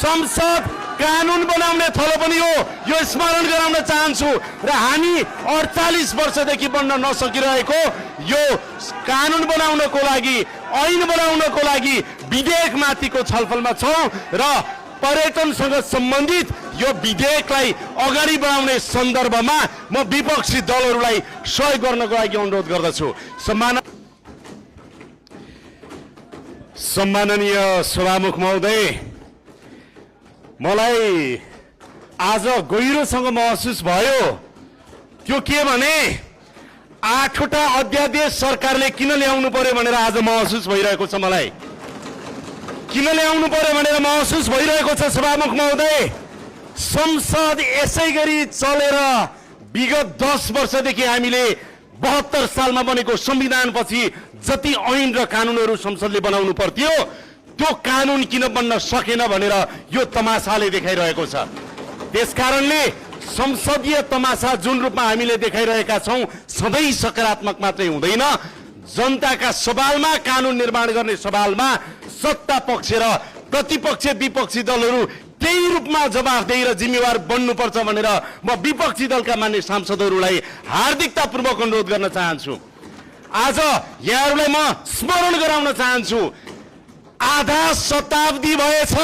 संसद कानून बनाउने थलो पनि हो, यो स्मरण गराउन चाहन्छु। र हामी 48 वर्षदेखि बन्न नसकिरहेको यो कानून बनाउनको लागि, ऐन बनाउनको लागि विधेयक माथिको छलफलमा छौं र पर्यटनसँग सम्बन्धित यो विधेयकलाई अगाडि बढाउने सन्दर्भमा म विपक्षी दलहरूलाई सहयोग गर्नको लागि अनुरोध गर्दछु। सम्माननीय सभामुख महोदय, मलाई आज गहिरोसँग महसुस भयो। त्यो के भने 8वटा अध्यादेश सरकारले किन ल्याउनु पर्यो भनेर आज महसुस भइरहेको छ। मलाई किन ल्याउनु पर्यो भनेर महसुस भइरहेको छ सभामुख महोदय। संसद यसै गरी चलेर विगत 10 वर्षदेखि हामीले 72 सालमा बनेको संविधानपछि जति ऐन र कानूनहरू संसदले बनाउनु पर्थ्यो त्यो कानून किन बन्न सकेन भनेर यो तमासाले देखाइरहेको छ। त्यसकारणले संसदीय तमासा जुन रूपमा हामीले देखाइरहेका छौं सधैँ सकारात्मक मात्रै हुँदैन। जनताका सवालमा, कानून निर्माण गर्ने सवालमा सत्ता पक्ष र प्रतिपक्ष विपक्षी दलहरू त्यही रूपमा जवाफदेही र जिम्मेवार बन्नुपर्छ भनेर म विपक्षी दलका मान्य सांसदहरूलाई हार्दिकतापूर्वक अनुरोध गर्न चाहन्छु। आज यहाँहरूलाई म स्मरण गराउन चाहन्छु, आधा शताब्दी भएछ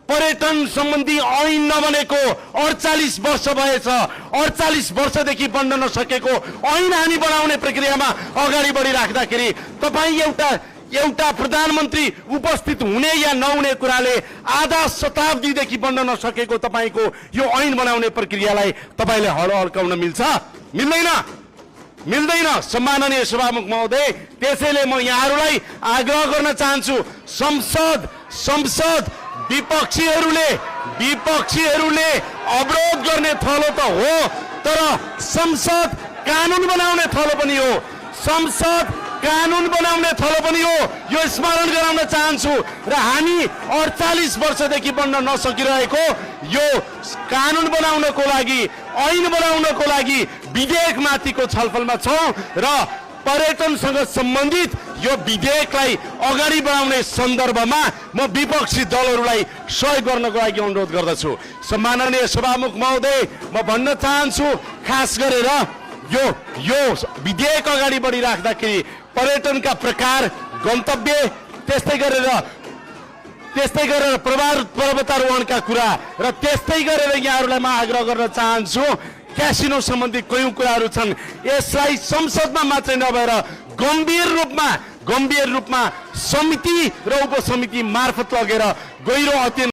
पर्यटन सम्बन्धी ऐन नबनेको, 48 वर्ष भएछ। 48 वर्षदेखि बन्न नसकेको ऐन हामी बनाउने प्रक्रियामा अगाडि बढिराख्दाखेरि तपाईँ एउटा प्रधानमन्त्री उपस्थित हुने या नहुने कुराले आधा शताब्दीदेखि बन्न नसकेको तपाईको यो ऐन बनाउने प्रक्रियालाई तपाईले हड्काउन मिल्छ? मिल्दैन। सम्माननीय सभामुख महोदय, त्यसैले म यहाँहरूलाई आग्रह गर्न चाहन्छु, संसद विपक्षीहरूले अवरोध गर्ने थलो त हो, तर संसद कानून बनाउने थलो पनि हो। संसद कानून बनाउने थलो पनि हो, यो स्मरण गराउन चाहन्छु। र हामी 48 वर्षदेखि बन्न नसकिरहेको यो कानून बनाउनको लागि, ऐन बनाउनको लागि विधेयक माथिको छलफलमा छौं र पर्यटनसँग सम्बन्धित यो विधेयकलाई अगाडि बढाउने सन्दर्भमा म विपक्षी दलहरूलाई सहयोग गर्नको लागि अनुरोध गर्दछु। सम्माननीय सभामुख महोदय, म भन्न चाहन्छु, खास गरेर यो विधेयक अगाडि बढिराख्दाखेरि पर्यटनका प्रकार, गन्तव्य, त्यस्तै गरेर पर्वतारोहणका कुरा र त्यस्तै गरेर यहाँहरूलाई म आग्रह गर्न चाहन्छु, क्यासिनो सम्बन्धी कयौं कुराहरू छन्, यसलाई संसदमा मात्रै नभएर गम्भीर रूपमा समिति र उपसमिति मार्फत लगेर गहिरो अध्ययन